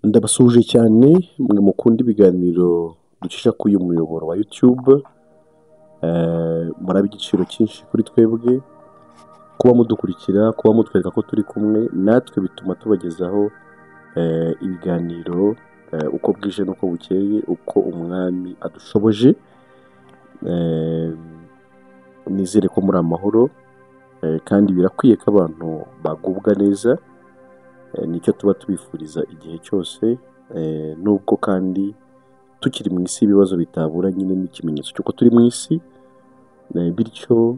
Ndabasuhuje cyane mwe mukunda ibiganiro ducisha kuri uyu muyoboro wa YouTube, murabe igiciro cyinshi kuri twebwe, kuba mudukurikira, kuba mutwereka ko turi kumwe natwe bituma tubagezaho ibiganiro uko bwije n'uko bukeye, uko umwami adushoboje. Nizere ko muri amahoro kandi birakwiye ko abantu bagubwa neza, nicyo tuba tubifuriza igihe cyose, nubwo kandi tukiri mu isi ibibazo bitabura nyine ni ikimenyetso cy'uko turi mu isi, bityo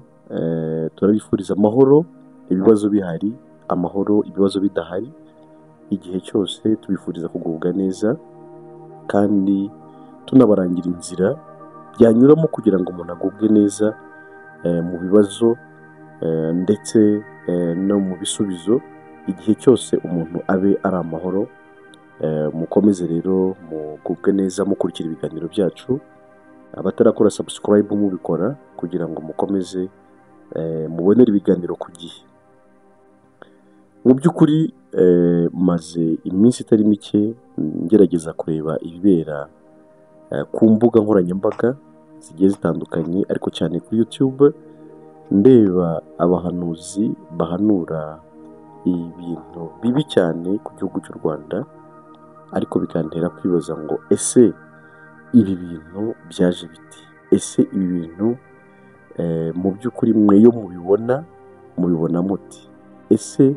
turabifuriza amahoro, ibibazo bihari, amahoro, ibibazo bidahari, igihe cyose tubifuriza kugubwa neza kandi tunabarangira inzira byanyuramo kugira ngo umuntu agubwe neza mu bibazo ndetse no mu bisubizo, igihe cyose umuntu abe ari amahoro. Mukomeze rero mugubwe neza mukurikira ibiganiro byacu, abatarakora subscribe mubikora kugira ngo mukomeze mubonere ibiganiro ku gihe. Mu by'ukuri maze iminsi itari mike ngerageza kureba ibibera ku mbuga nkoranyambaga zigiye zitandukanye, ariko cyane kuri YouTube, ndeba abahanuzi bahanura ibintu bibi cyane ku gihugu cy'u Rwanda, ariko bikantera kwibaza ngo ese ibi bintu byaje biti? Ese ibi bintu mu by'ukuri mwe iyo mubibona mubibona muti? Ese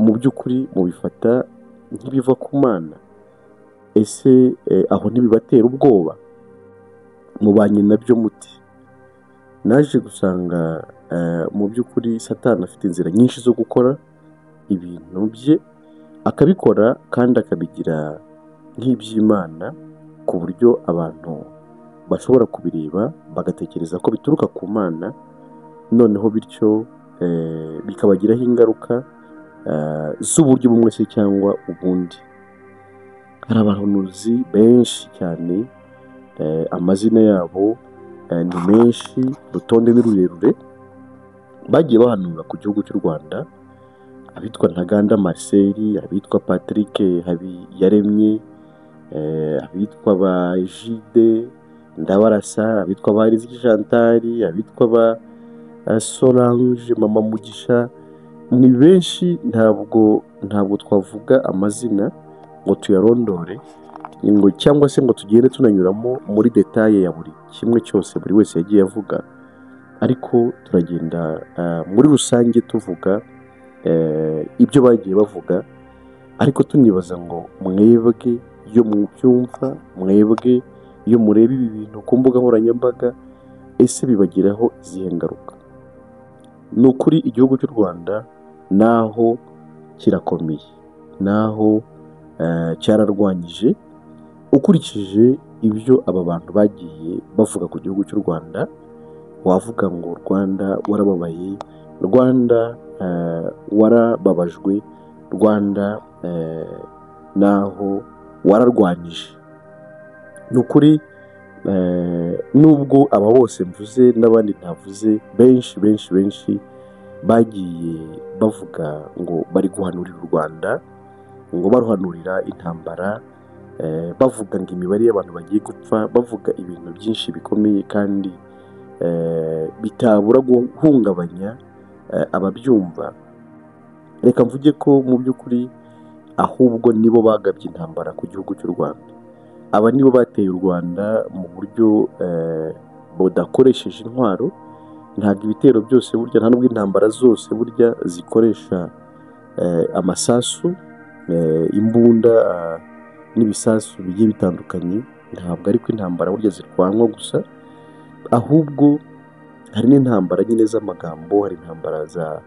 mu by'ukuri mubifata nk'ibiva ku Mana? Ese aho ntibibatera ubwoba? Mubanye nabyo muti? Naje gusanga mu by'ukuri Satani afite inzira nyinshi zo gukora ibintu bye, akabikora kandi akabigira nk'iby'Imana, ku buryo abantu bashobora kubireba bagatekereza ko bituruka ku Mana, noneho bityo bikabagiraho ingaruka z'uburyo bumwe se cyangwa ubundi. Hari abahanuzi benshi cyane, amazina yabo ni menshi, urutonde ni rurerure, bagiye bahanura ku gihugu cy'u Rwanda, abitwa Ntaganda Marcel, abitwa Patrick Habiyaremye, abitwa ba Egide Ndabarasa, abitwa ba Riziki Chantal, abitwa ba Solange Mama Mugisha, ni benshi, ntabwo twavuga amazina ngo tuyarondore, ngo cyangwa se ngo tugende tunanyuramo muri détails ya buri kimwe cyose buri wese yagiye avuga, ariko turagenda muri rusange tuvuga ibyo bagiye bavuga, ariko tunibaza ngo mwebwe iyo mubyumva, mwebwe iyo mureba ibi bintu ku mbuga nkoranyambaga, ese bibagiraho izihe ngaruka? Ni ukuri igihugu cy'u Rwanda naho kirakomeye, naho cyararwanyije, ukurikije ibyo aba bantu bagiye bavuga ku gihugu cy'u Rwanda, wavuga ngo Rwanda warababaye, Rwanda warababajwe, Rwanda naho wararwanyije. Ni ukuri nubwo aba bose mvuze n'abandi ntavuze, benshi benshi benshi bagiye bavuga ngo bari guhanurira u Rwanda, ngo baruhanurira intambara, bavuga ngo imibare y'abantu bagiye gupfa, bavuga ibintu byinshi bikomeye kandi bitabura guhungabanya ababyumva. Reka mvuge ko mu by'ukuri ahubwo nibo bagabye intambara ku gihugu cy'u Rwanda. Aba nibo bateye u Rwanda mu buryo budakoresheje intwaro. Ntabwo ibitero byose burya, nta nubwo intambara zose burya zikoresha amasasu, imbunda n'ibisasu bigiye bitandukanye. Ntabwo ariko intambara burya zirwanwa gusa, ahubwo hari n'intambara nyine z'amagambo, hari intambara za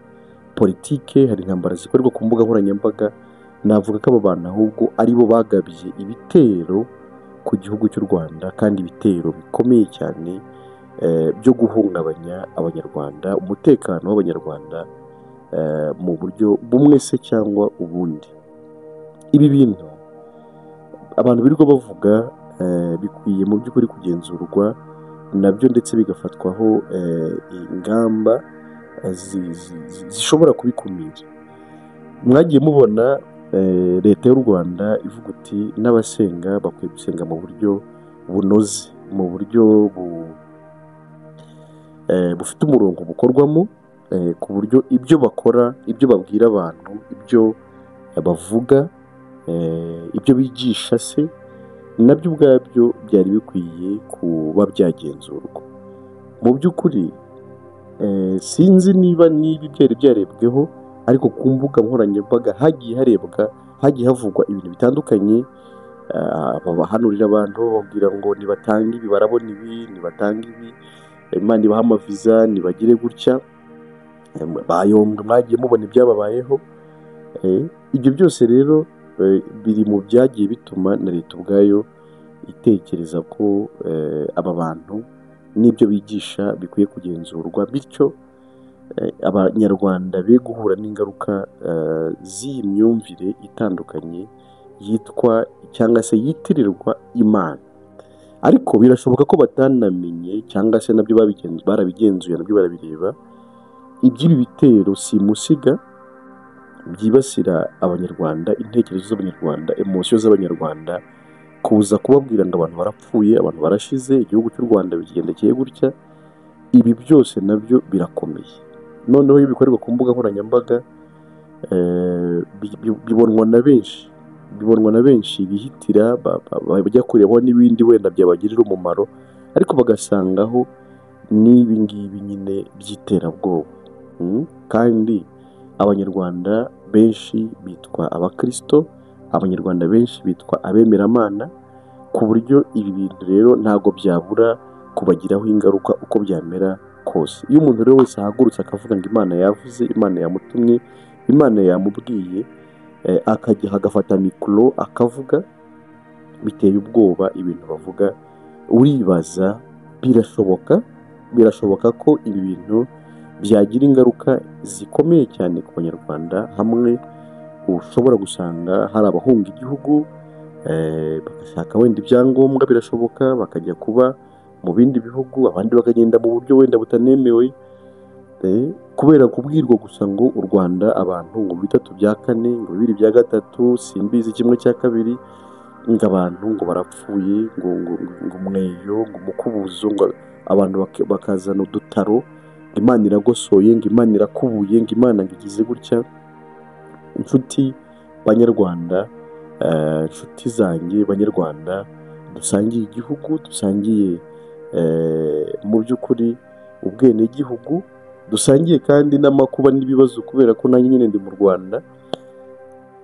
politike, hari intambara zikorerwa ku mbuga nkoranyambaga. Navuga ko abo bantu ahubwo aribo bagabye ibitero ku gihugu cy'u Rwanda, kandi ibitero bikomeye cyane byo guhungabanya Abanyarwanda, umutekano w'Abanyarwanda mu buryo bumwe se cyangwa ubundi. Ibi bintu abantu birirwa bavuga bikwiye mu by'ukuri kugenzurwa nabyo, ndetse bigafatwaho ingamba zishobora kubikumira. Mwagiye mubona Leta y'u Rwanda ivuga uti n'abasenga bakwiye gusenga mu buryo bunoze, mu buryo bufite umurongo bukorwamo, ku buryo ibyo bakora, ibyo babwira abantu, ibyo bavuga, ibyo bigisha se nabyo ubwabyo byari bikwiye kuba byagenzurwa. Mu by'ukuri sinzi niba byari byarebweho, ariko ku mbuga nkoranyambaga hagiye harebwa, hagiye havugwa ibintu bitandukanye, bahanurira abantu bababwira ngo nibatange ibi barabona ibi, nibatange ibi Imana ibaha amaviza, nibagire gutya, bayombwe mwagiye mubona ibyababayeho. Ibyo byose rero biri mu byagiye bituma na leta ubwayo itekereza ko aba bantu n'ibyo bigisha bikwiye kugenzurwa, bityo Abanyarwanda be guhura n'ingaruka z'iyi myumvire itandukanye yitwa cyangwa se yitirirwa Imana. Ariko birashoboka ko batanamenye cyangwa se nabyo barabigenzuye, nabyo barabireba, iby'ibi bitero simusiga byibasira Abanyarwanda, intekerezo z'Abanyarwanda, emosiyo z'Abanyarwanda, kuza kubabwira ngo abantu barapfuye, abantu barashize, igihugu cy'u Rwanda bigendekeye gutya, ibi byose nabyo birakomeye. Noneho iyo bikorerwa ku mbuga nkoranyambaga bibonwa na benshi, bibonwa na benshi bihitira bajya kurebaho n'ibindi wenda byabagirira umumaro, ariko bagasangaho n'ibi ngibi nyine by'iterabwoba. Kandi Abanyarwanda benshi bitwa abakristo, Abanyarwanda benshi bitwa abemeramana, ku buryo ibi bintu rero ntabwo byabura kubagiraho ingaruka uko byamera kose. Iyo umuntu rero wese ahagurutse akavuga ngo Imana yavuze, Imana yamutumye, Imana yamubwiye, akajya agafata mikoro akavuga, biteye ubwoba ibintu bavuga, uribaza birashoboka, birashoboka ko ibi bintu byagira ingaruka zikomeye cyane ku Banyarwanda, hamwe ushobora gusanga hari abahunga igihugu, bagashaka wenda ibyangombwa, birashoboka bakajya kuba mu bindi bihugu, abandi bakagenda mu buryo wenda butanemewe, kubera kubwirwa gusa ngo u Rwanda abantu ngo 3 bya 4, ngo 2 bya 3, simbizi 1/2, ngo abantu ngo barapfuye, ngo ngo umweyo, ngo umukubuzo, ngo abantu bakazana udutaro, ngo Imana iragosoye, ngo Imana irakubuye, ngo Imana ngo igize gutya. Inshuti Banyarwanda, inshuti zanjye Banyarwanda, dusangiye igihugu, dusangiye mu by'ukuri ubwenegihugu, dusangiye kandi n'amakuba n'ibibazo, kubera ko nanjye nyine ndi mu Rwanda,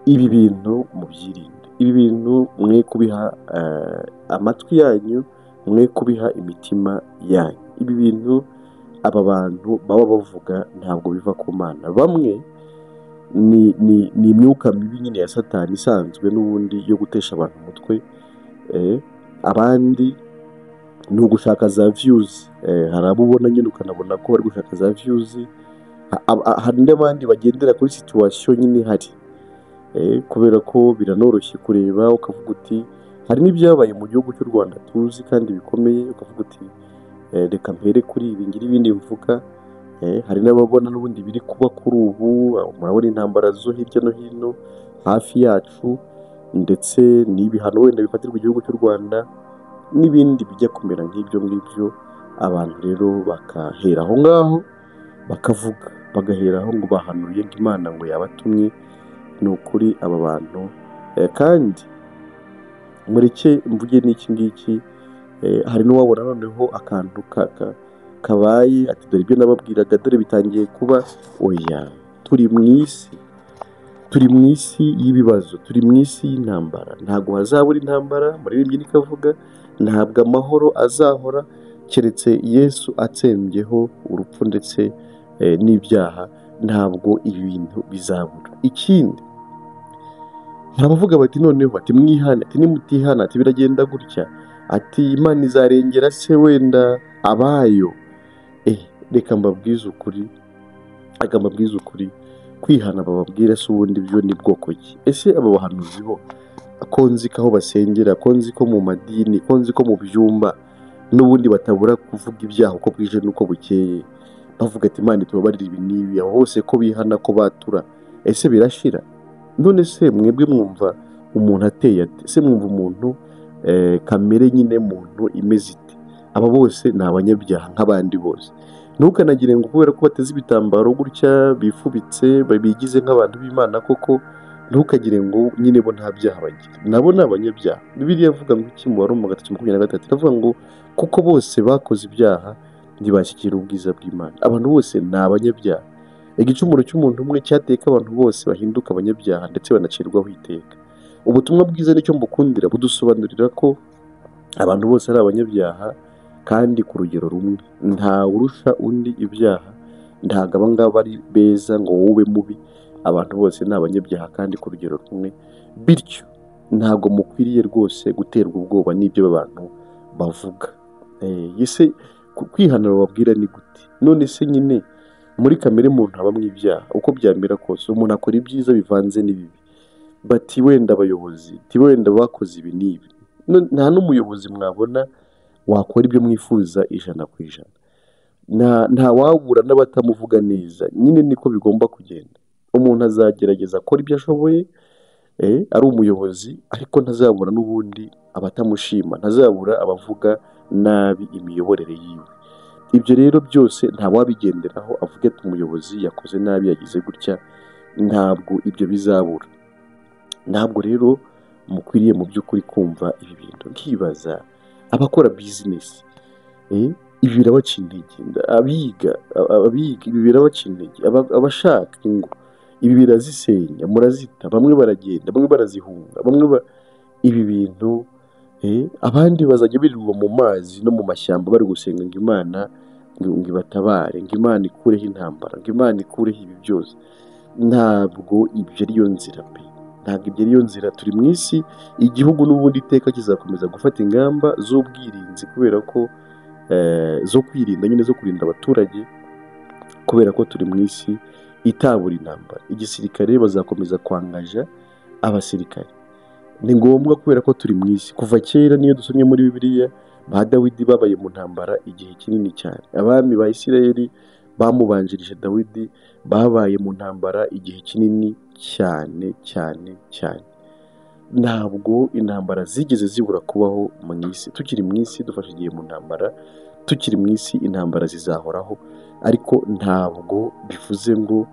ibi bintu mubyirinde, ibi bintu mwe kubiha amatwi yanyu, mwe kubiha imitima yanyu. Ibi bintu aba bantu baba bavuga ntabwo biva ku Mana. Bamwe ni imyuka mibi nyine ya Satani isanzwe n'ubundi yo gutesha abantu umutwe, abandi ni ugushaka za views. Hari abo ubona nyine ukanabona ko bari gushaka za views, hari n'abandi bagendera kuri situation nyine ihari, kubera ko biranoroshye kureba ukavuga uti hari n'ibyabaye mu gihugu cy'u Rwanda tuzi kandi bikomeye, ukavuga uti reka mpere kuri ibi ngire ibindi mvuga. Hari n'ababona n'ubundi biri kuba kuri ubu, murabona intambara zo hirya no hino hafi yacu, ndetse n'ibihano wenda bifatirwa igihugu cy'u Rwanda n'ibindi bijya kumera nk'ibyo ngibyo. Abantu rero bakahera aho ngaho bakavuga, bagahera aho ngo bahanuye ngo Imana ngo yabatumye. Ni ukuri aba bantu, kandi mureke mvuge n'iki ngiki, hari n'uwabona noneho akantu kabaye ati dore ibyo nababwiraga, dore bitangiye kuba. Oya, turi mu isi, turi mu isi y'ibibazo, turi mu isi y'intambara. Ntabwo hazabura intambara, muririmbyi nikavuga, ntabwo amahoro azahora keretse Yesu atsembyeho urupfu ndetse n'ibyaha. Ntabwo ibi bintu bizabura. Ikindi, hari abavuga bati noneho ati mwihane, ati nimutihana, ati biragenda gutya, ati Imana izarengera se wenda abayo. Reka mbabwize ukuri, reka mbabwize ukuri, kwihana bababwira se ubundi byo ni bwoko ki? Ese aba bahanuzi bo ko nzi ko aho basengera, ko nzi ko mu madini, ko nzi ko mu byumba n'ubundi batabura kuvuga ibyaha uko bwije n'uko bukeye, bavuga ati Imana itubabarire ibi n'ibi, aho hose ko bihana ko batura, ese birashira? None se mwebwe mwumva umuntu ateye ate? Se mwumva umuntu kamere nyine muntu imeze ite? Aba bose ni abanyabyaha nk'abandi bose. Ntukanagire ngo kubera ko bateze ibitambaro gutya, bifubitse, bigize nk'abantu b'Imana koko, ntukagire ngo nyine bo nta byaha bagira. Nabo ni abanyabyaha. Bibiliya ivuga ngo iki mu Baroma 3:23? Iravuga ngo kuko bose bakoze ibyaha ntibashyikira ubwiza bw'Imana. Abantu bose ni abanyabyaha. Igicumuro cy'umuntu umwe cyateye ko abantu bose bahinduka abanyabyaha ndetse banacirwaho iteka. Ubutumwa bwiza nicyo mbukundira, budusobanurira ko abantu bose ari abanyabyaha kandi ku rugero rumwe. Nta urusha undi ibyaha, ntabwo aba ngaba ari beza ngo wowe ube mubi. Abantu bose ni abanyabyaha kandi ku rugero rumwe, bityo ntabwo mukwiriye rwose guterwa ubwoba n'ibyo abantu bavuga. Ese kwihana bababwira ni gute? None se nyine muri kamere muntu habamo ibyaha, uko byamera kose umuntu akora ibyiza bivanze n'ibibi. Bati wenda abayobozi, ti wenda bakoze ibi n'ibi. Nta n'umuyobozi mwabona wakora ibyo mwifuza 100%. Nta wabura n'abatamuvuga neza, nyine niko bigomba kugenda. Umuntu azagerageza akora ibyo ashoboye, ari umuyobozi, ariko ntazabura n'ubundi abatamushima, ntazabura abavuga nabi imiyoborere yiwe. Ibyo rero byose nta wabigenderaho avuge ati umuyobozi yakoze nabi, yagize gutya, ntabwo ibyo bizabura. Ntabwo rero mukwiriye mu by'ukuri kumva ibi bintu. Nkibaza abakora bizinesi, ibi birabaca intege, abiga ibi birabaca intege, abashaka ingo ibi birazisenya, murazita, bamwe baragenda, bamwe barazihunga, bamwe ibi bintu, abandi bazajya birirwa mu mazi no mu mashyamba bari gusenga ngo Imana ngo ibatabare, ngo Imana ikureho intambara, ngo Imana ikureho ibi byose. Ntabwo ibyo ariyo nzira pe, ntabwo ibyo ariyo nzira. Turi mu isi, igihugu n'ubundi iteka kizakomeza gufata ingamba z'ubwirinzi kubera ko zo kwirinda nyine, zo kurinda abaturage, kubera ko turi mu isi itabura intambara. Igisirikare bazakomeza kwangaja abasirikare, ni ngombwa kubera ko turi mu isi. Kuva kera niyo dusomye muri Bibiliya, ba Dawidi babaye mu ntambara igihe kinini cyane. Abami ba Isirayeli bamubanjirije Dawidi babaye mu ntambara igihe kinini cyane cyane cyane. Ntabwo intambara zigeze zibura kubaho mu isi. Tukiri mu isi dufashe igihe mu ntambara, tukiri mu isi intambara zizahoraho, ariko ntabwo bivuze ngo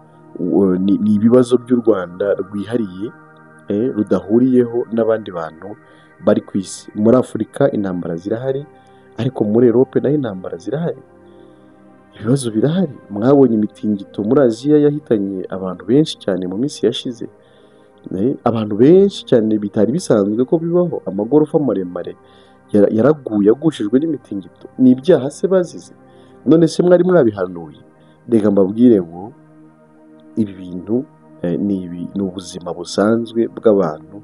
ni ibibazo by'u Rwanda rwihariye, rudahuriyeho n'abandi bantu bari ku isi. Muri Afurika intambara zirahari, ariko muri Europe naho intambara zirahari, ibibazo birahari. Mwabonye imitingito muri Aziya yahitanye abantu benshi cyane mu minsi yashize, abantu benshi cyane bitari bisanzwe ko bibaho. Amagorofa maremare yaraguye, yagushijwe n'imitingito. Ni ibyaha se bazize? None se mwari mwabihanuye? Reka mbabwire ngo ibi bintu ni ubuzima busanzwe bw'abantu.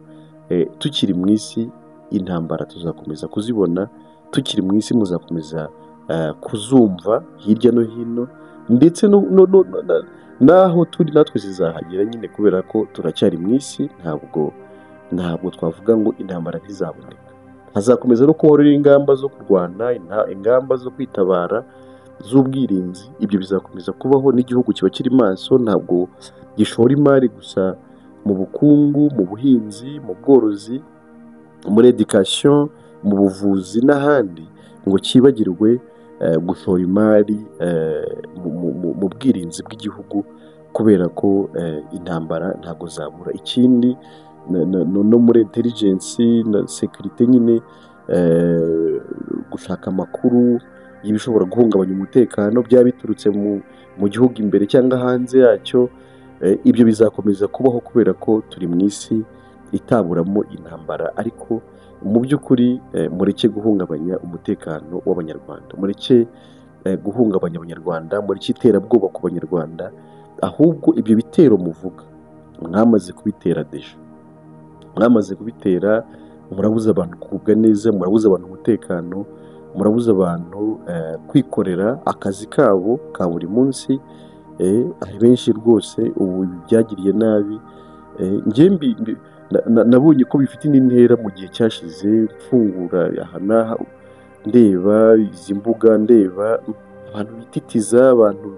Tukiri mu isi intambara tuzakomeza kuzibona, tukiri mu isi muzakomeza kuzumva hirya no hino, ndetse n'aho turi natwe zizahagera nyine, kubera ko turacyari mu isi. Ntabwo twavuga ngo intambara ntizaboneka. Hazakomeza no kubaho ingamba zo kurwana, ingamba zo kwitabara z'ubwirinzi, ibyo bizakomeza kubaho. N'igihugu kiba kiri maso, ntabwo gishora imari gusa mu bukungu, mu buhinzi, mu bworozi, muri education, mu buvuzi n'ahandi, ngo cyibagirwe gushora imari mu bwirinzi bw'igihugu, kubera ko intambara ntabwo zabura. Ikindi no muri intelligence na sécurité nyine, gushaka amakuru y'ibishobora guhungabanya umutekano, byaba biturutse mu gihugu imbere cyangwa hanze yacyo, ibyo bizakomeza kubaho kubera ko turi mu isi itaburamo intambara. Ariko mu by'ukuri mureke guhungabanya umutekano w'Abanyarwanda, mureke guhungabanya Abanyarwanda, mureke iterabwoba ku Banyarwanda. Ahubwo ibyo bitero muvuga mwamaze kubitera deja, mwamaze kubitera. Murabuza abantu kugubwa neza, murabuza abantu umutekano, murabuza abantu kwikorera akazi kabo ka buri munsi. Hari benshi rwose ubu byagiriye nabi. Nabonye ko bifite indi ntera mu gihe cyashize, mfungura aha n'aha, ndeba izi mbuga, ndeba abantu bititiza abantu.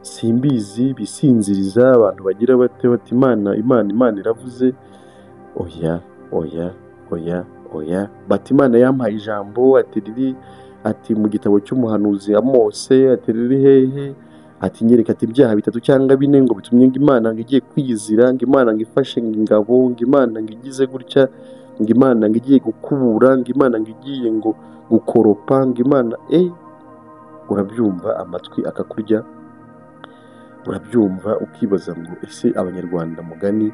Simbizi, bisinziriza abantu, bagira bate bati Imana, Imana, Imana iravuze. Oya, oya, oya, oya. Bati Imana yampaye ijambo, ati riri, ati mu gitabo cy'umuhanuzi Amose, ati riri hehe, ati nyereka, ati ibyaha 3 cyangwa 4 ngo bitumye ngo Imana ngo igiye kwiyizira, ngo Imana ngo ifashe ngo ingabo, ngo Imana ngo igize gutya, ngo Imana ngo igiye gukubura, ngo Imana ngo igiye ngo gukoropa, ngo Imana urabyumva amatwi akakurya, urabyumva ukibaza ngo ese Abanyarwanda mugani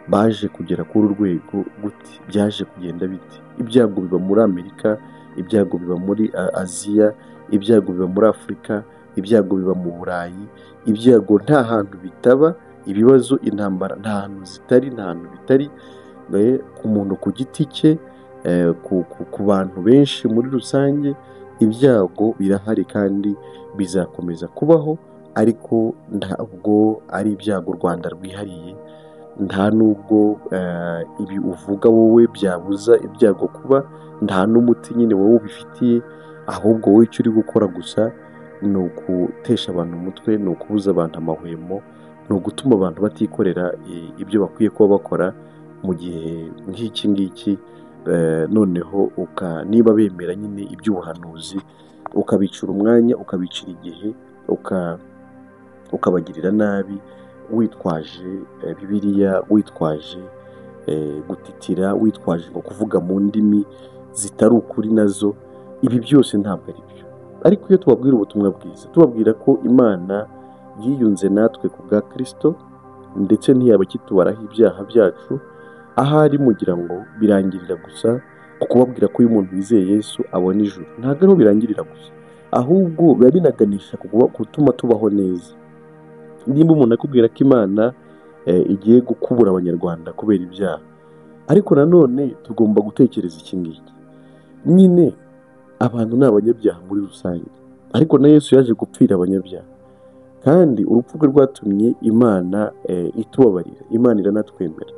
baje kugera kuri uru rwego gute? Byaje kugenda bite? Ibyago biba muri Amerika, ibyago biba muri Aziya, ibyago biba muri Afurika, ibyago biba mu Burayi, ibyago nta hantu bitaba, ibibazo, intambara nta hantu zitari, nta hantu bitari, ku muntu ku giti cye, ku bantu benshi muri rusange, ibyago birahari kandi bizakomeza kubaho, ariko ntabwo ari ibyago u Rwanda rwihariye, nta nubwo ibi uvuga wowe byabuza ibyago kuba, nta n'umuti nyine wowe ubifitiye, ahubwo wowe icyo uri gukora gusa ni ugutesha abantu umutwe, ni ukubuza abantu amahwemo, ni ugutuma abantu batikorera ibyo bakwiye kuba bakora mu gihe nk'iki ngiki. Noneho niba bemera nyine iby'ubuhanuzi, ukabicira umwanya, ukabicira igihe, ukabagirira nabi, witwaje Bibiliya, witwaje gutitira, witwaje ngo kuvuga mu ndimi zitari ukuri nazo, ibi byose ntabwo ari byo. Ariko iyo tubabwira ubutumwa bwiza, tubabwira ko Imana yiyunze natwe ku bwa Kristo, ndetse ntiyaba ikitubaraho ibyaha byacu, ahari mugira ngo birangirira gusa ku kubabwira ko uyu muntu wizeye Yesu abona ijuru. Ntabwo ariho birangirira gusa, ahubwo biba binaganisha ku gutuma tubaho neza. Nimba umuntu akubwira ko Imana igiye gukubura Abanyarwanda kubera ibyaha, ariko nanone tugomba gutekereza iki ngiki, nyine abantu ni abanyabyaha muri rusange, ariko na Yesu yaje gupfira abanyabyaha, kandi urupfu rwe rwatumye Imana itubabarira, Imana iranatwemera.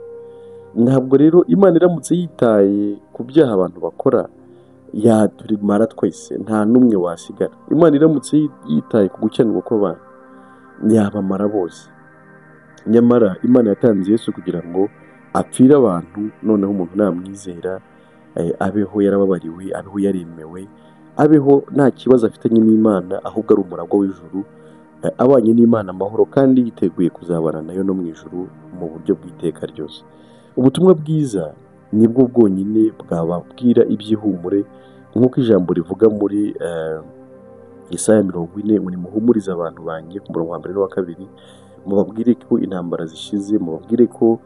Ntabwo rero Imana iramutse yitaye ku byaha abantu bakora, yaturimara twese, nta n'umwe wasigara. Imana iramutse yitaye ku gukiranirwa kw'abantu, yabamara bose. Nyamara Imana yatanze Yesu kugira ngo apfire abantu, noneho umuntu namwizera abeho yarababariwe, abeho yaremewe, abeho nta kibazo afitanye n'Imana, ahubwo ari umuragwa w'ijuru, abanye n'Imana amahoro, kandi yiteguye kuzabana nayo no mu ijuru mu buryo bw'iteka ryose. Ubutumwa bwiza nibwo bwonyine bwababwira iby'ihumure, nk'uko ijambo rivuga muri Yesaya 40, ngo nimuhumurize abantu banjye, ku murongo wa 1 n'uwa 2, mubabwire ko intambara zishize, mubabwire ko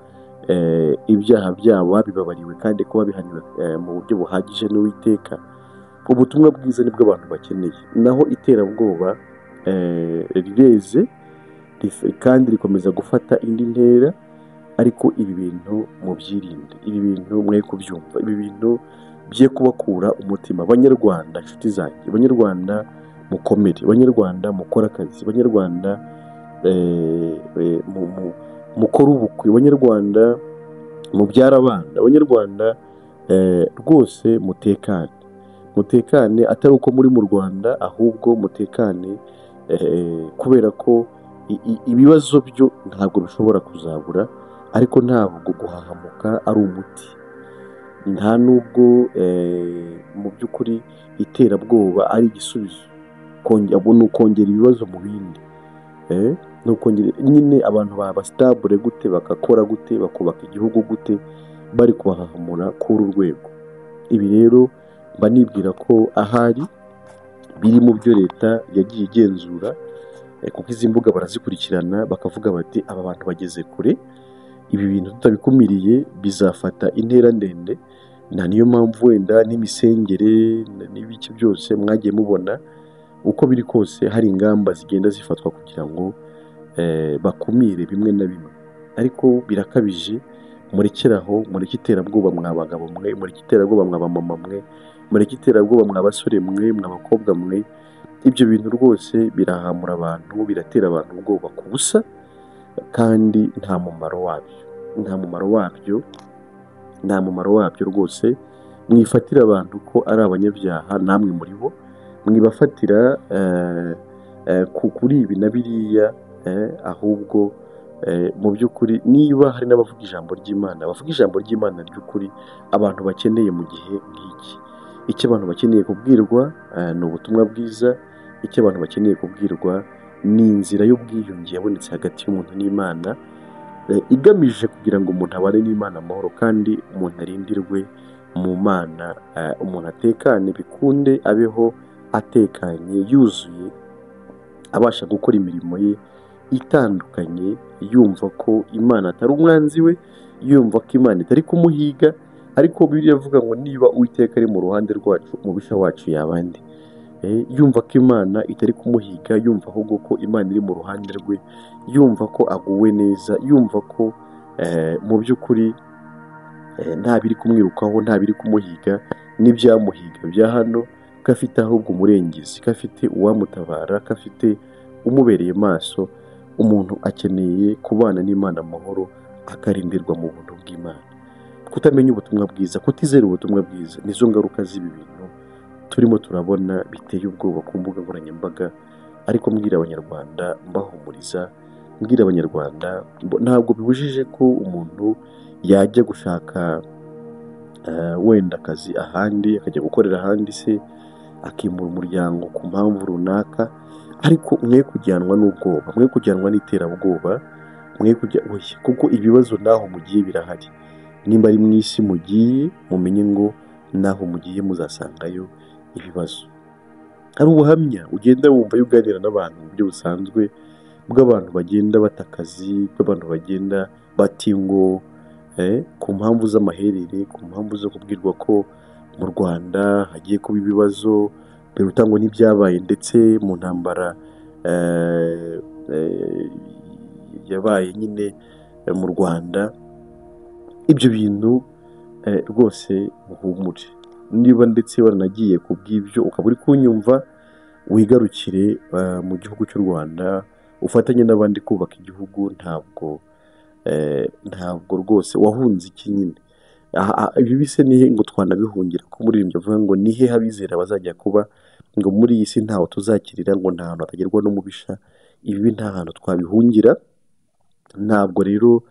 ibyaha byabo babibabariwe kandi ko babihaniwe mu buryo buhagije n'Uwiteka. Ubutumwa bwiza nibwo abantu bakeneye, naho iterabwoba rireze kandi rikomeza gufata indi ntera. Ariko ibi bintu mubyirinde, ibi bintu mwe kubyumva, ibi bintu bye kubakura umutima. Banyarwanda inshuti zanjye, Banyarwanda mukomere, Banyarwanda mukore akazi, Banyarwanda mukore ubukwe, Banyarwanda mubyara abana, Banyarwanda rwose mutekane, mutekane atari uko muri mu Rwanda, ahubwo mutekane kubera ko ibibazo byo ntabwo bishobora kuzabura, ariko ntabwo guhahamuka ari umuti, nta nubwo mu by'ukuri iterabwoba ari igisubizo. Ni ukongera ibibazo mu bindi, nyine abantu baba sitabure gute, bagakora gute, bakubaka igihugu gute, bari kubahahamura kuri uru rwego. Ibi rero mba nibwira ko ahari biri mu byo leta yagiye igenzura, kuko izi mbuga barazikurikirana bakavuga bati aba bantu bageze kure, ibi bintu tutabikumiriye bizafata intera ndende. Na niyo mpamvu wenda n'imisengere n'ibiki byose mwagiye mubona, uko biri kose hari ingamba zigenda zifatwa kugira ngo bakumire bimwe na bimwe, ariko birakabije. Murekeraho, mureke iterabwoba mwa bagabo mwe, mureke iterabwoba mwa bamama mwe, mureke iterabwoba mwa basore mwe, mwa bakobwa mwe. Ibyo bintu rwose birahamura abantu, biratera abantu ubwoba ku busa, kandi nta mumaro wabyo, nta mumaro wabyo, nta mumaro wabyo rwose. Mwifatira abantu ko ari abanyabyaha, namwe muri bo mwibafatira kuri ibi na biriya. Ahubwo mu by'ukuri niba hari n'abavuga ijambo ry'Imana, bavuga ijambo ry'Imana ry'ukuri abantu bakeneye mu gihe nk'iki. Icyo abantu bakeneye kubwirwa ni ubutumwa bwiza, icyo abantu bakeneye kubwirwa ni inzira y'ubwiyunge yabonetse hagati y'umuntu n'Imana, igamije kugira ngo umuntu abane n'Imana amahoro kandi umuntu arindirwe mu Mana, umuntu atekane bikunde abeho atekanye yuzuye, abasha gukora imirimo ye itandukanye, yumva ko Imana atari umwanzi we, yumva ko Imana itari kumuhiga. Ariko Bibiliya ivuga ngo niba Uwiteka ari mu ruhande rwacu, umubisha wacu yaba nde? Yumva ko Imana itari kumuhiga, yumva ahubwo ko Imana iri mu ruhande rwe, yumva ko aguwe neza, yumva ko mu by'ukuri nta biri kumwirukaho, nta biri kumuhiga, n'ibyamuhiga bya hano, ko afite ahubwo umurengezi, ko afite uwamutabara, ko afite umubereye maso. Umuntu akeneye kubana n'Imana amahoro, akarindirwa mu buntu bw'Imana. Kutamenya ubutumwa bwiza, kutizera ubutumwa bwiza, nizo ngaruka z'ibi bintu turimo turabona biteye ubwoba ku mbuga nkoranyambaga. Ariko mbwira Abanyarwanda, mbahumuriza, mbwira Abanyarwanda, ntabwo bibujije ko umuntu yajya gushaka wenda akazi ahandi, akajya gukorera ahandi se, akimura umuryango ku mpamvu runaka, ariko mwe kujyanwa n'ubwoba, mwe kujyanwa n'iterabwoba, mwe kujya oya, kuko ibibazo naho mugiye birahari. Nimba ari mu isi mugiye, mumenye ngo naho mugiye muzasangayo ibibazo. Hari ubuhamya ugenda wumva iyo uganira n'abantu mu buryo busanzwe, bw'abantu bagenda bata akazi, bw'abantu bagenda bata ingo, ku mpamvu z'amaherere, ku mpamvu zo kubwirwa ko mu Rwanda hagiye kuba ibibazo biruta ngo n'ibyabaye ndetse mu ntambara yabaye nyine mu Rwanda. Ibyo bintu rwose muhumure. Niba ndetse waranagiye ku bw'ibyo ukaba uri kunyumva, wigarukire mu gihugu cy'u Rwanda, ufatanye n'abandi kubaka igihugu. Ntabwo rwose wahunze iki nyine. Ibi bise nihe ngo twanabihungira, ko umuririmbyi avuga ngo nihe abizera bazajya kuba, ngo muri iyi si ntaho tuzakirira, ngo nta hantu hatagerwa n'umubisha. Ibi nta hantu twabihungira. Ntabwo rero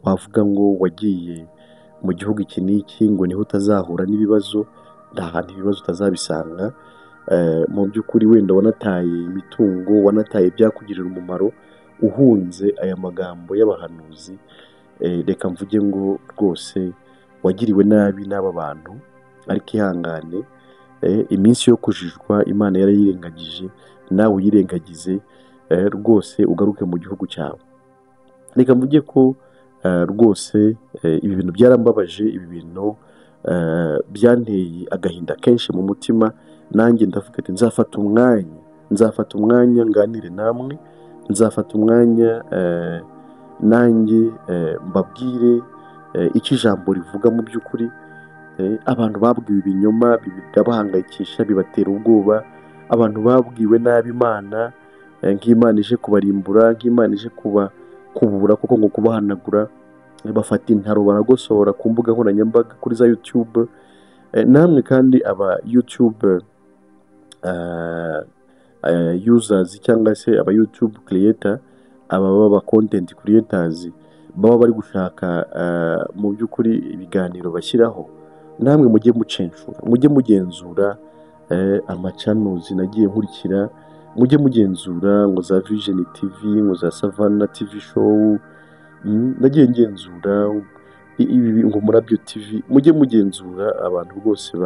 wavuga ngo wagiye mu gihugu iki n'iki ngo niho utazahura n'ibibazo, nta hantu ibibazo utazabisanga. Mu by'ukuri wenda wanataye imitungo, wanataye ibyakugirira umumaro, uhunze aya magambo y'abahanuzi. Reka mvuge ngo rwose wagiriwe nabi n'aba bantu, ariko ihangane, iminsi yo kujijwa Imana yarayirengagije, nawe uyirengagize, rwose ugaruke mu gihugu cyawe. Reka mvuge ko rwose ibi bintu byarambabaje, ibi bintu byanteye agahinda kenshi mu mutima. Nanjye ndavuga ati nzafata umwanya nganire namwe, nzafata umwanya nanjye mbabwire icyo ijambo rivuga mu by'ukuri. Abantu babwiwe ibinyoma birabahangayikisha, bibatera ubwoba. Abantu babwiwe nabi Imana, nk'Imana ije kubarimbura, nk'Imana ije kubura kuko ngo kubahanagura, bafata intaro baragosora ku mbuga nkoranyambaga, kuri za YouTube. Namwe kandi aba YouTube users cyangwa se aba YouTube creator, aba baba content creators baba bari gushaka mu by'ukuri ibiganiro bashyiraho, namwe mujye mucenshura, mujye mugenzura amachannels nagiye nkurikira, mujye mugenzura ngo za Vision TV, ngo za Savannah TV show, nagiye ngenzura ibi ngo Murabyo TV, mujye mugenzura abantu rwose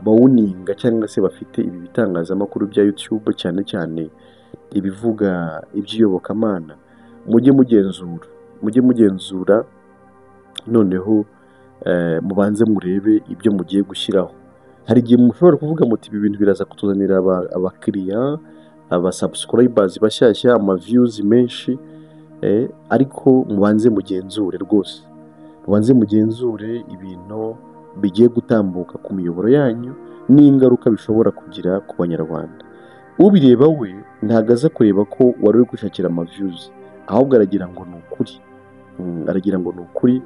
bawuninga cyangwa se bafite ibi bitangazamakuru bya YouTube, cyane cyane ibivuga iby'iyobokamana. Mujye mugenzura, mujye mugenzura, noneho mubanze murebe ibyo mugiye gushyiraho. Hari igihe mushobora kuvuga muti ibi bintu biraza kutuzanira abakiriya, aba subscribers bashyashya, ama views menshi, ariko mubanze mugenzure rwose, mubanze mugenzure ibintu bigiye gutambuka ku miyoboro yanyu n'ingaruka bishobora kugira ku Banyarwanda. Ubireba we ntabwo aza kureba ko wari uri kwishakira ama views, ahubwo aragira ngo ni ukuri, aragira ngo ni ukuri,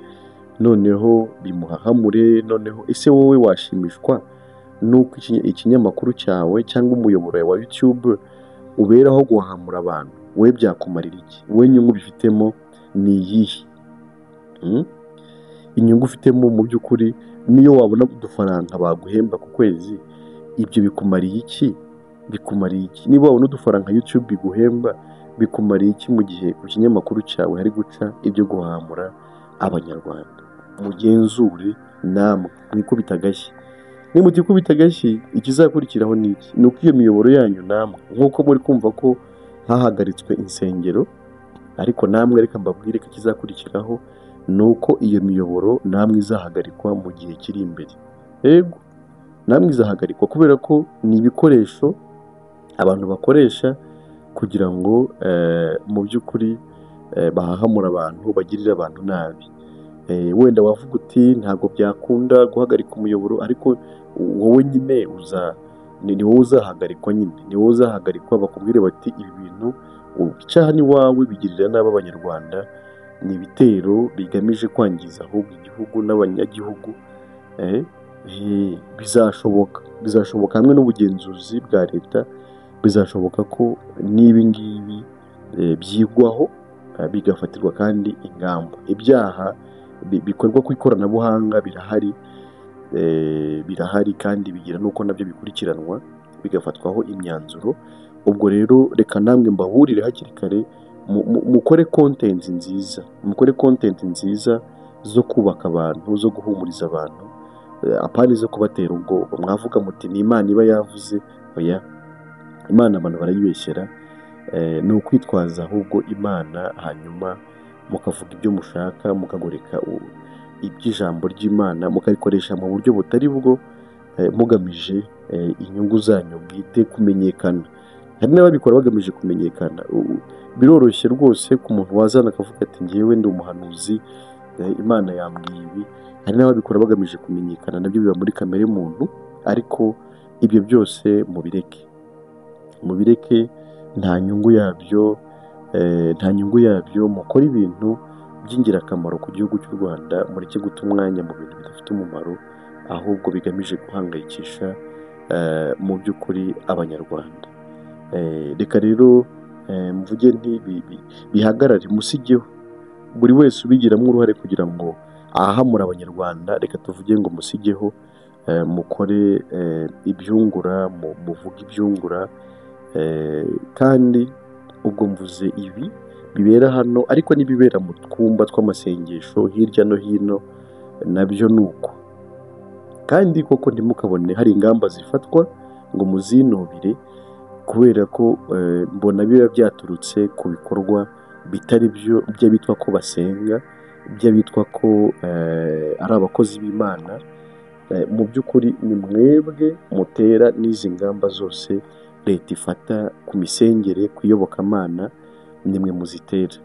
noneho bimuhahamure. Noneho ese wowe washimishwa nuko ikinyamakuru cyawe cyangwa umuyoboro wa YouTube uberaho guhahamura abantu, wowe byakumarira iki? Wowe inyungu bifitemo ni iyihe? Inyungu ufitemo mu by'ukuri niyo wabona udufaranga baguhemba ku kwezi, ibyo bikumariye iki? Bikumariye iki? Niba wabona udufaranga YouTube iguhemba, bikumariye iki mu gihe ku kinyamakuru cyawe hari guca ibyo guhahamura Abanyarwanda? Mugenzure namwe mwikubita agashyi. Nimutikubita agashyi, ikizakurikiraho ni iki? Ni uko iyo miyoboro yanyu namwe, nk'uko muri kumva ko hahagaritswe insengero, ariko namwe reka mbabwire ko ikizakurikiraho ni uko iyo miyoboro namwe izahagarikwa mu gihe kiri imbere. Yego, namwe izahagarikwa kubera ko ni ibikoresho abantu bakoresha kugira ngo mu by'ukuri bahahamure abantu, bagirire abantu nabi. Wenda wavuga uti ntabwo byakunda guhagarika umuyoboro, ariko wowe nyine ni wowe uzahagarikwa nyine, ni wowe uzahagarikwa, bakubwire bati ibi bintu ubica hano iwawe bigirira nabi Abanyarwanda, ni ibitero bigamije kwangiza ahubwo igihugu n'abanyagihugu. Bizashoboka, bizashoboka hamwe n'ubugenzuzi bwa leta, bizashoboka ko n'ibi ngibi byigwaho bigafatirwa kandi ingamba. Ibyaha bikorwa ku ikoranabuhanga birahari, birahari kandi bigira n'uko nabyo bikurikiranwa bigafatwaho imyanzuro. Ubwo rero reka namwe mbaburire hakiri kare, mukore content nziza, mukore content nziza zo kubaka abantu, zo guhumuriza abantu, apana izo kubatera ubwoba. Mwavuga muti ni Imana iba yavuze, oya, Imana abantu barayibeshyera, ni ukwitwaza ahubwo Imana, hanyuma mukavuga ibyo mushaka, mukagoreka iby'ijambo ry'Imana, mukarikoresha mu buryo butari bwo, mugamije inyungu zanyu bwite, kumenyekana. Hari n'ababikora bagamije kumenyekana. Biroroshye rwose ku muntu wazana akavuga ati ngewe ndi umuhanuzi, Imana yambwiye ibi. Hari n'ababikora bagamije kumenyekana, nabyo biba muri kamere muntu, ariko ibyo byose mubireke, mubireke, nta nyungu yabyo, nta nyungu yabyo. Mukore ibintu by'ingirakamaro ku gihugu cy'u Rwanda, mureke guta umwanya mu bintu bidafite umumaro, ahubwo bigamije guhangayikisha mu by'ukuri Abanyarwanda. Reka rero mvuge nti bihagarare, musigeho buri wese ubigiramo uruhare kugira ngo ahahamure Abanyarwanda. Reka tuvuge ngo musigeho, mukore ibyungura, muvuge ibyungura, kandi ubwo mvuze ibi bibera hano, ariko n'ibibera mu twumba tw'amasengesho hirya no hino nabyo ni uko. Kandi koko ntimukabone hari ingamba zifatwa ngo muzinubire, kubera ko mbona biba byaturutse ku bikorwa bitari byo by'abitwa ko basenga, by'abitwa ko ari abakozi b'Imana. Mu by'ukuri ni mwebwe mutera n'izi ngamba zose leta ifata ku misengere, ku iyobokamana, nimwe muzitera,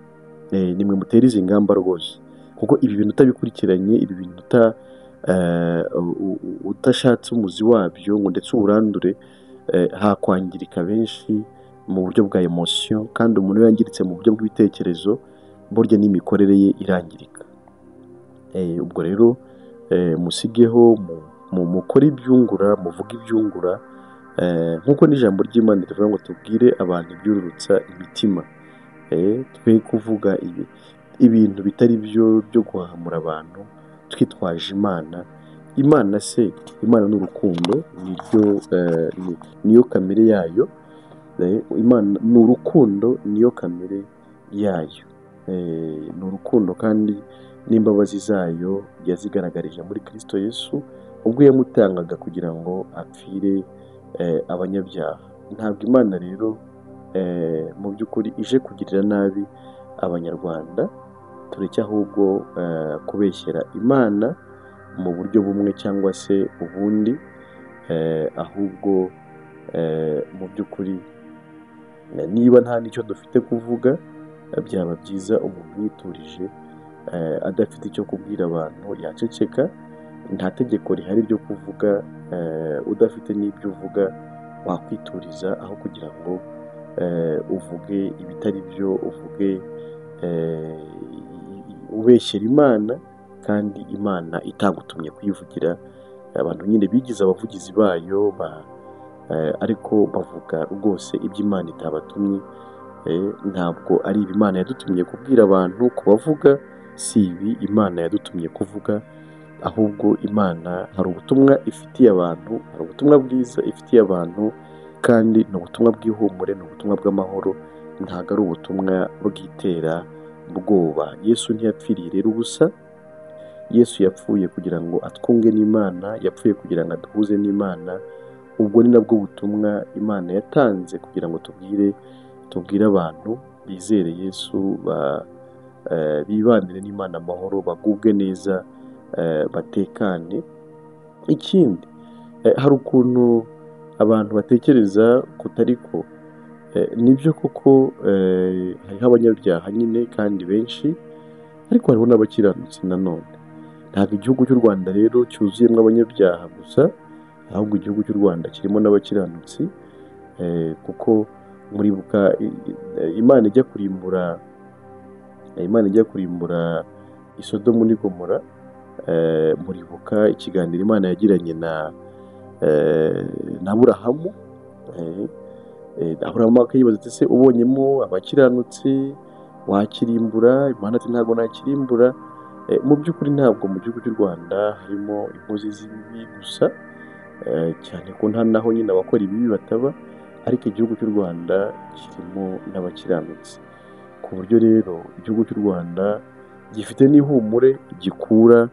nimwe mutera izi ngamba rwose, kuko ibi bintu utabikurikiranye, ibi bintu utashatse umuzi wabyo ngo ndetse uwurandure, hakwangirika benshi mu buryo bwa emotion, kandi umuntu iyo yangiritse mu buryo bw'ibitekerezo, burya n'imikorere ye irangirika. Ubwo rero musigeho, mukore ibyungura, muvuge ibyungura, nk'uko n'ijambo ry'Imana rivuga ngo tubwire abantu ibyururutsa imitima, twe kuvuga ibintu bitari byo byo guhahamura abantu twitwaje Imana. Imana se, Imana ni urukundo, niyo kamere yayo. Imana ni urukundo, niyo kamere yayo, ni urukundo, kandi n'imbabazi zayo yazigaragarije muri Kristo Yesu ubwo yamutangaga kugira ngo apfire abanyabyaha. Ntabwo Imana rero mu by'ukuri ije kugirira nabi Abanyarwanda, tureke ahubwo kubeshyera Imana mu buryo bumwe cyangwa se ubundi, ahubwo mu by'ukuri niba nta n'icyo dufite kuvuga, byaba byiza umuntu yiturije, adafite icyo kubwira abantu yaceceka. Nta tegeko rihari ryo kuvuga, udafite n'ibyo uvuga wakwituriza, aho kugira ngo uvuge ibitari byo, uvuge ubeshyera Imana, kandi Imana itagutumye kuyivugira. Abantu nyine bigize abavugizi bayo, ariko bavuga rwose ibyo Imana itabatumye. Ntabwo ari ibi Imana yadutumye kubwira abantu, kubavuga si ibi Imana yadutumye kuvuga, ahubwo Imana hari ubutumwa ifitiye abantu, hari ubutumwa bwiza ifitiye abantu, kandi ni ubutumwa bw'ihumure, ni ubutumwa bw'amahoro, ntabwo ari ubutumwa bw'iterabwoba. Yesu ntiyapfiriye rero ubusa, Yesu yapfuye kugira ngo atwunge n'Imana, yapfuye kugira ngo aduhuze n'Imana. Ubwo ni nabwo butumwa Imana yatanze kugira ngo tubwire abantu bizere Yesu, bibanire n'Imana amahoro, bagubwe neza, batekane. Ikindi, hari ukuntu abantu batekereza kutariko, nibyo koko, hariho abanyabyaha nyine kandi benshi, ariko hariho n'abakiranutsi nanone. Ntabwo igihugu cy'u Rwanda rero cyuzuyemo abanyabyaha gusa, ahubwo igihugu cy'u Rwanda kirimo n'abakiranutsi, kuko muribuka Imana ijya kurimbura, Imana ijya kurimbura i Sodomu n'i Gomora, muribuka ikiganiro Imana yagiranye na Aburahamu. Aburahamu akayibaza ati: ese ubonyemo abakiranutsi wakirimbura? Imana ati: ntabwo nakirimbura. Mu by'ukuri ntabwo mu gihugu cy'u Rwanda harimo inkozi z'ibibi gusa, cyane ko nta naho nyine abakora ibibi bataba, ariko igihugu cy'u Rwanda kirimo n'abakiranutsi, ku buryo rero igihugu cy'u Rwanda gifite n'ihumure gikura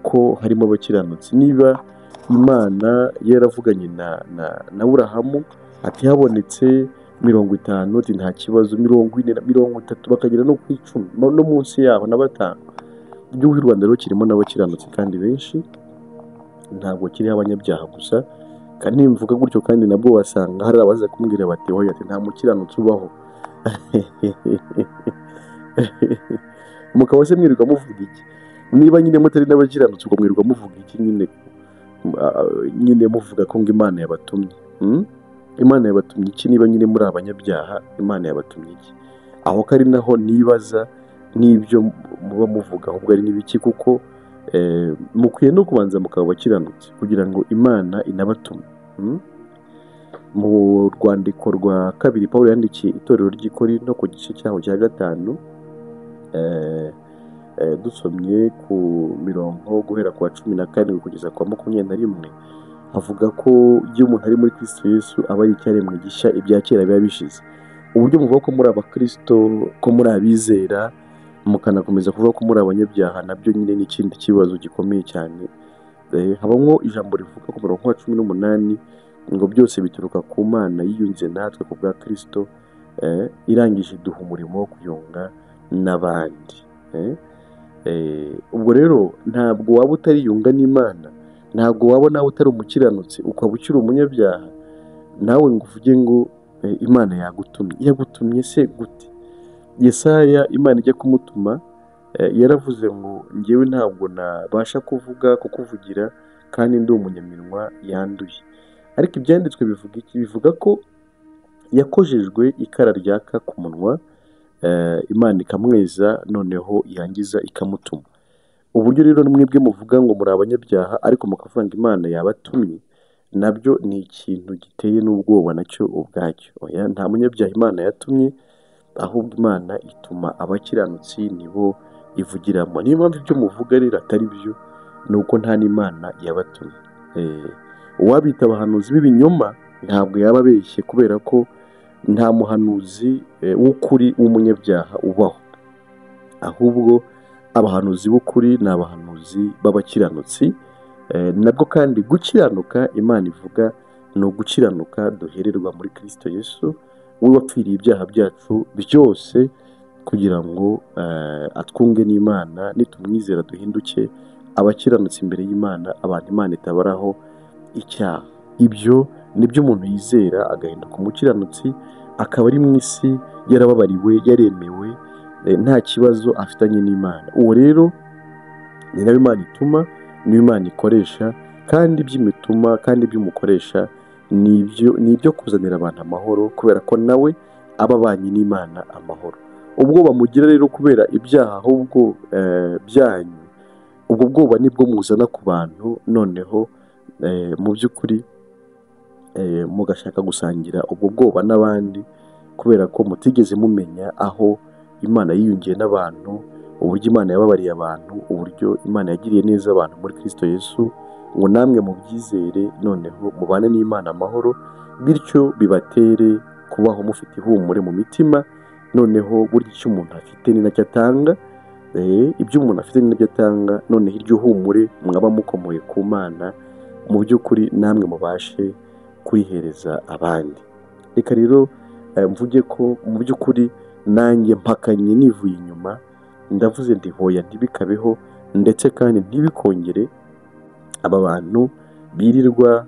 ko harimo abakiranutsi. Niba Imana yaravuganye na Aburahamu ati habonetse 50, ati nta kibazo, 40, 30, bakagera no ku 10, no munsi yaho na 5. Igihugu cy'u Rwanda rero kirimo n'abakiranutsi kandi benshi, ntabwo kiriho abanyabyaha gusa. Kandi nimvuga gutyo kandi nabwo wasanga hari abaza kumbwira bati: oya, ati nta mukiranutsi ubaho. Mukaba se mwirirwa muvuga iki? Niba nyine mutari n'abakiranutsi, ubwo mwirirwa muvuga iki nyine? Nyine muvuga ko ngo Imana yabatumye. Imana yabatumye iki niba nyine muri abanyabyaha? Imana yabatumye iki? Aho kari naho nibaza n'ibyo muba muvuga ahubwo ari n'ibiki, kuko mukwiye no kubanza mukaba abakiranutsi kugira ngo Imana inabatume. Mu rwandiko rwa kabiri Pawulo yandikiye itorero ry'i Korinto ku gice cyaho cya 5, dusomye ku mirongo guhera ku wa 17 kugeza ku wa 21, avuga ko iyo umuntu ari muri Kristo Yesu aba ari icyaremwe gishya, ibya kera biba bishize. Uburyo muvuga ko muri abakristo, ko muri abizera, mukanakomeza kuvuga ko muri abanyabyaha, nabyo nyine ni ikindi kibazo gikomeye cyane. Habamo ijambo rivuga ku murongo wa 18 ngo byose bituruka ku Mana yiyunze natwe ku bwa Kristo, irangije iduha umurimo wo kuyunga n'abandi. Ubwo rero ntabwo waba utariyunga n'Imana, ntabwo waba nawe utari umukiranutsi ukaba ukiri umunyabyaha, nawe ngo uvuge ngo Imana yagutumye. Yagutumye se gute? Yesaya Imana ijya kumutuma, yaravuze ngo njyewe ntabwo nabasha kuvuga kukuvugira kandi ndi umunyaminwa yanduye. Ariko ibyanditswe bivuga iki? Bivuga ko yakojejwe ikara ryaka ku munwa, Imana ikamweza, noneho yangiza ikamutuma. Uburyo rero mwebwe muvuga ngo muri abanyabyaha ariko mukavuga ngo Imana yabatumye, nabyo ni ikintu giteye n'ubwoba nacyo ubwacyo. Oya, nta munyabyaha Imana yatumye, ahubwo Imana ituma abakiranutsi, nibo ivugiramo. Niyo mpamvu ibyo muvuga rero atari byo, ni uko nta n'Imana yabatumye. Uwabita abahanuzi b'ibinyoma ntabwo yaba abeshye, kubera ko nta muhanuzi w'ukuri w'umunyabyaha ubaho, ahubwo abahanuzi b'ukuri ni abahanuzi b'abakiranutsi. Nabwo kandi gukiranuka Imana ivuga ni ugukiranuka duhererwa muri Kristo Yesu, we wapfiriye ibyaha byacu byose kugira ngo atwunge n'Imana, nitumwizera duhinduke abakiranutsi imbere y'Imana, abantu Imana itabaraho icyaha. Ibyo nibyo umuntu yizera agahinduka umukiranutsi, akaba ari mu isi yarababariwe, yaremewe, nta kibazo afitanye n'Imana. Uwo rero ni nawe Imana ituma, niyo Imana ikoresha, kandi iby'imituma kandi iby'umukoresha ni ibyo kuzanira abantu amahoro, kubera ko nawe aba abanye n'Imana amahoro. Ubwoba mugira rero kubera ibyaha ahubwo byanyu, ubwo bwoba nibwo muzana ku bantu, noneho mu by'ukuri Mugashaka gusangira ubwo bwoba n'abandi kubera ko mutigeze mumenya aho Imana yiyungiye n'abantu, uburyo Imana yababariye abantu, uburyo Imana yagiriye neza abantu muri Kristo Yesu, ngo namwe mubyizere, noneho mubane n'Imana amahoro, bityo bibatere kubaho mufite ihumure mu mitima. Noneho burya icyo umuntu afite ni nacyo atanga, ibyo umuntu afite ni nabyo atanga, noneho iryo humure mwaba mukomoye ku Mana, mu by'ukuri namwe mubashe kurihereza abandi. Reka rero mvuge ko mu by'ukuri nanjye mpakanye nivuye inyuma, ndavuze nti hoya ntibikabeho, ndetse kandi ntibikongere. Aba bantu birirwa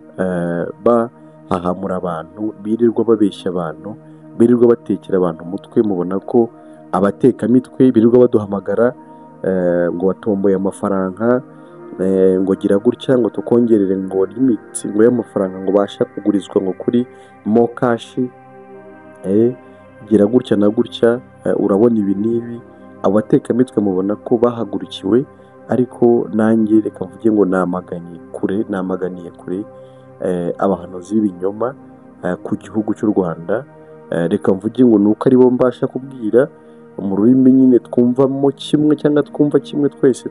bahahamura abantu, birirwa babeshya abantu, birirwa batekera abantu umutwe, mubona ko abatekamitwe birirwa baduhamagara ngo watomboye amafaranga, ngo gira gutya, ngo tukongerere ngo limit ngo y'amafaranga ngo basha kugurizwa ngo kuri MoKash, gira gutya na gutya, urabona ibi n'ibi. Abatekamitwe mubona ko bahagurukiwe, ariko nanjye reka mvuge ngo namaganye kure, namaganiye kure abahanuzi b'ibinyoma ku gihugu cy'u Rwanda. Reka mvuge ngo ni uko aribo mbasha kubwira mu rurimi nyine twumvamo kimwe, cyangwa twumva kimwe twese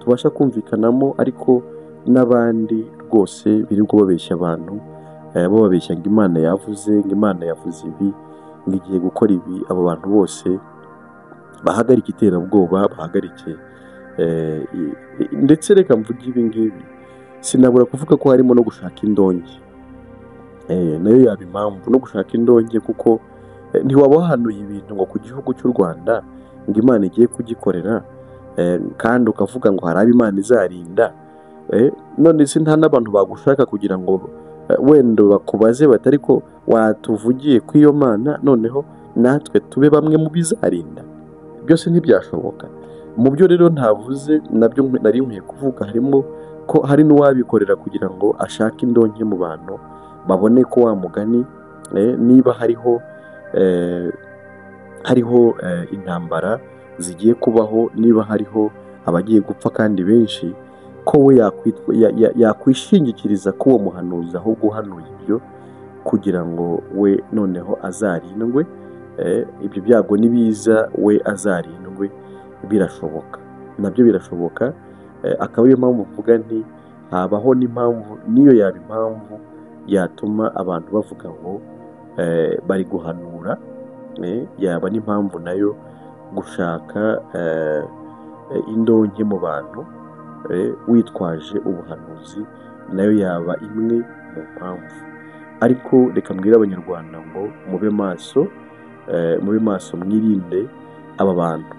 tubasha kumvikanamo, ariko n'abandi rwose birirwa babeshya abantu, bababeshya ngo Imana yavuze, ngo Imana yavuze ibi, ngo igiye gukora ibi. Abo bantu bose bahagarike iterabwoba, bahagarike ndetse reka mvuge ibi ngibi, sinabura kuvuga ko harimo no gushaka indonke, nayo yaba impamvu no gushaka indonke, kuko ntiwaba wahanuye ibintu ngo ku gihugu cy'u Rwanda ngo Imana igiye kugikorera, kandi ukavuga ngo hari abo Imana izarinda, none se nta n'abantu bagushaka kugira ngo wenda bakubaze bati ariko watuvugiye ku iyo Mana, noneho natwe tube bamwe mu bizarinda? Byose ntibyashoboka. Mu byo rero ntavuze nabyo nari nkwiye kuvuga, harimo ko hari n'uwabikorera kugira ngo ashake indonke mu bantu, babone ko wa mugani niba hariho intambara zigiye kubaho, niba hariho abagiye gupfa kandi benshi, ko we yakwishingikiriza ko uwo muhanuzi ahubwo uhanuye ibyo, kugira ngo we noneho azarindwe, ibyo byago nibiza we azarindwe. Birashoboka, nabyo birashoboka. Akaba ariyo mpamvu mvuga nti habaho n'impamvu, niyo yaba impamvu yatuma abantu bavuga ngo bari guhanura, yaba n'impamvu nayo gushaka indonke mu bantu witwaje ubuhanuzi, nayo yaba imwe mu mpamvu. Ariko reka mbwire Abanyarwanda ngo mube maso, mube maso, mwirinde aba bantu,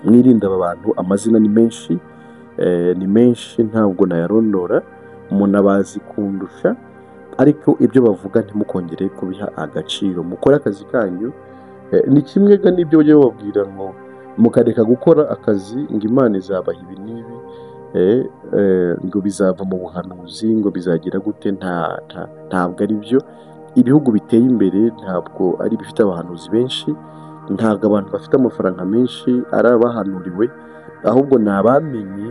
mwirinde aba bantu. Amazina ni menshi, ni menshi ntabwo nayarondora, umuntu abazi kundusha, ariko ibyo bavuga ntimukongere kubiha agaciro, mukore akazi kanyu. Ni kimwe ga n'ibyo bajya bababwira ngo mukareka gukora akazi ngo Imana izabaha ibi n'ibi, ngo bizava mu buhanuzi, ngo bizagira gute. Ntabwo ari byo. Ibihugu biteye imbere ntabwo ari ibifite abahanuzi benshi, ntabwo abantu bafite amafaranga menshi ari abahanuriwe, ahubwo ni abamenye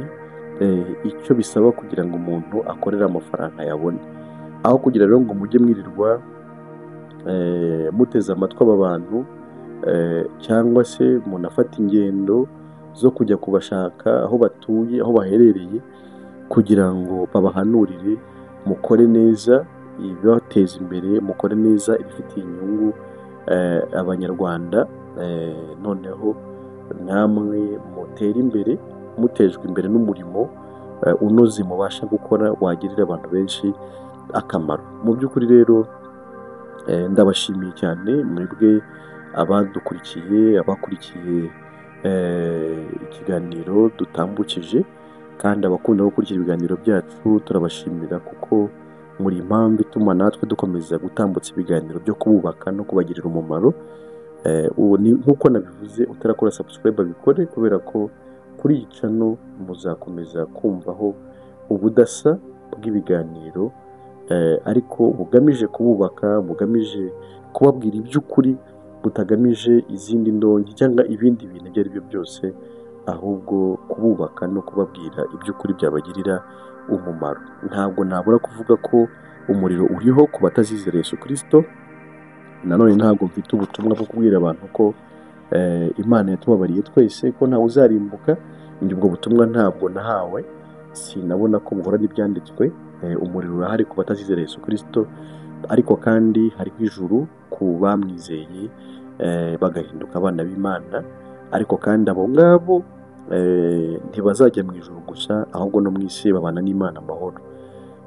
icyo bisaba kugira ngo umuntu akorere amafaranga yabone. Aho kugira rero ngo mujye mwirirwa muteze amatwi aba bantu, cyangwa se umuntu afata ingendo zo kujya kubashaka aho batuye, aho baherereye, kugira ngo babahanurire, mukore neza ibibateza imbere, mukore neza ibifitiye inyungu Abanyarwanda, noneho namwe mutere imbere, mutejwe imbere n'umurimo unoze mubasha gukora wagirira abantu benshi akamaro. Mu by'ukuri rero ndabashimiye cyane mwebwe abadukurikiye, abakurikiye ikiganiro dutambukije, kandi abakunda gukurikira ibiganiro byacu turabashimira, kuko muri impamvu ituma natwe dukomeza gutambutsa ibiganiro byo kububaka no kubagirira umumaro. Nk'uko nabivuze, utarakora subscribe abikore, kubera ko kuri iyi channel muzakomeza kumvaho ubudasa bw'ibiganiro, ariko bugamije kububaka, bugamije kubabwira iby'ukuri, butagamije izindi ndonke cyangwa ibindi bintu ibyo ari byo byose, ahubwo kububaka no kubabwira iby'ukuri byabagirira umumaro. Ntabwo nabura kuvuga ko Umuriro uriho ku batazizera Yesu Kristo. Nanone ntabwo mfite ubutumwa bwo kubwira abantu ko Imana yatubabariye twese, ko ntawe uzarimbuka. Njye ubwo butumwa ntabwo nahawe, sinabona ko buhura n'ibyanditswe. Umuriro urahari ku batazizera Yesu Kristo, ariko kandi hariho ijuru ku bamwizeye bagahinduka abana b'Imana. Ariko kandi abo ngabo ntibazajya mu ijuru gusa, ahubwo no mu isi babana n'Imana amahoro.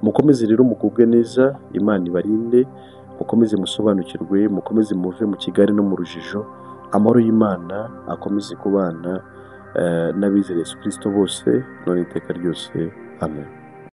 Mukomeze rero mugubwe neza, Imana ibarinde, mukomeze musobanukirwe, mukomeze muve mu kigare no mu rujijo. Amahoro y'Imana akomeze kubana n'abizera Yesu Kristo bose, none iteka ryose. Amen.